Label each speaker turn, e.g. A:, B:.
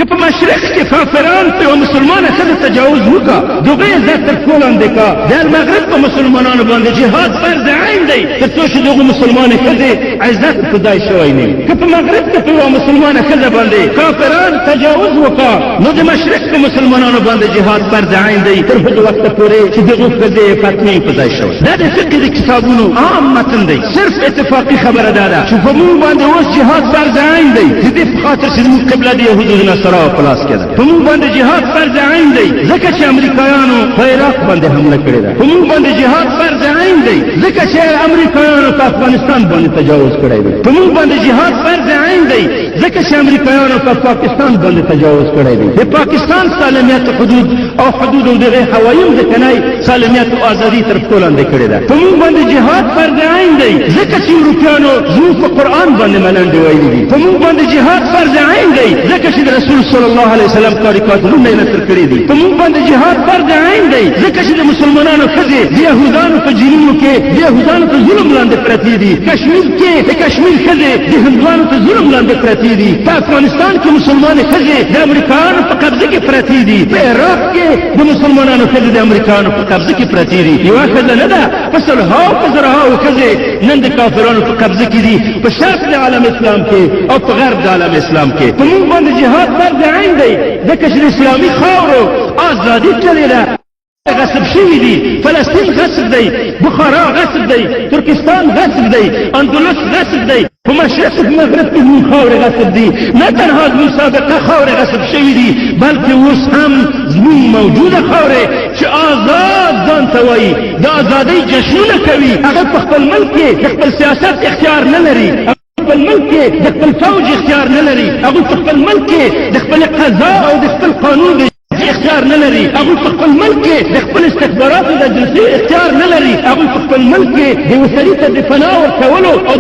A: که په مشرق کې کافران په یوه مسلمانه ښځه تجاوز وکا، دغه عزت تر پښو لاندې کا، د المغرب په مسلمانانو باندې جهاد فرض عین دی تر څو چې دغه مسلمانې ښځې عزت په ځای شوی نه وي. که په مغرب کې په یوه مسلمانه ښځه باندې کافران تجاوز وکا، نو د مشرق په مسلمانانو باندې جهاد فرض عین دی تر هغه وخته پورې چې دغه ښځې عفت نه په ځای شوی. دا د فقې د کتابونو عام متن دی. صرف اتفاقي خبره دا ده چې په موږ باندې اوس جهاد فرض عین دی، د دې په خاطر چې زموږ قبله د یهودو د نصراو په لاس کې ده. په موږ باندې جهاد فرض عین دی ځکه چې امریکایانو په عراق باندې حمله کړې ده. په موږ باندې جهاد فرض عین دی ځکه چې امریکایانو په افغانستان باندې تجاوز کړی دی. په موږ باندې جهاد فرض عین دی ځکه چې امریکایانو په پاکستان باندې تجاوز کړی دی. د پاکستان سالمیت حدود او حدود او دغه هوایي ځمکنۍ سالمیت او ازادي تر پښو لاندې کړې ده. په موږ باندې جهاد فرض عین دی ځکه چې اروپیانو زموږ په قرآن باندې ملنډې ویلي دي. په موږ باندې جهاد فرض عین دی ځکه چې د رسول صلی الله علیه وسلم کاریکاتورونه یې نشر کړي دي. په موږ باندې جهاد فرض عین دی ځکه چې د مسلمانانو ښځې د یهودانو په جیلونو کې د یهودانو په ظلم لاندې پرتې دي. کشمیر کې د کشمیر ښځې د هندوانو په ظلم لاندې پرتې دي. په افغانستان کې مسلمانې ښځې د امریکایانو په قبضه کې پرتې دي. په عراق کې د مسلمانانو ښځې د امریکایانو په قبضه کې پرتې دي. یوه ښځه نه ده، په سلهاو په زرهاو ښځې نن د کافرانو په قبضه کې دي، په شرق د عالم اسلام کې او په غرب د عالم اسلام کې. په موږ باندې جهاد فرض عین دی ځکه چې د اسلامي خاورو ازادي تللې ده، غصب شوي دي. فلسطین غصب دی، بخارا غصب دی، ترکستان غصب دی، اندلس غصب دی. په مشرق او مغرب کې زموږ خاورې غصب دي. نه تنها زموږ سابقه خاورې غصب شوي دي، بلکې اوس هم زموږ موجوده خاورې چې آزاد ځان ته وایي، د ازادۍ جشنونه کوي، هغه په خپل ملک کې د خپل سیاست اختیار نه لري، خپل ملک کې د خپل فوج اختیار نه لري، هغه په خپل ملک کې د خپل قضا او د خپل قانون د اختیار نه لري، هغه په خپل ملک کې د خپل استخباراتو د اجنسي اختیار نه لري، هغه په خپل ملک کې د وسړي ته د پناه ورکولو او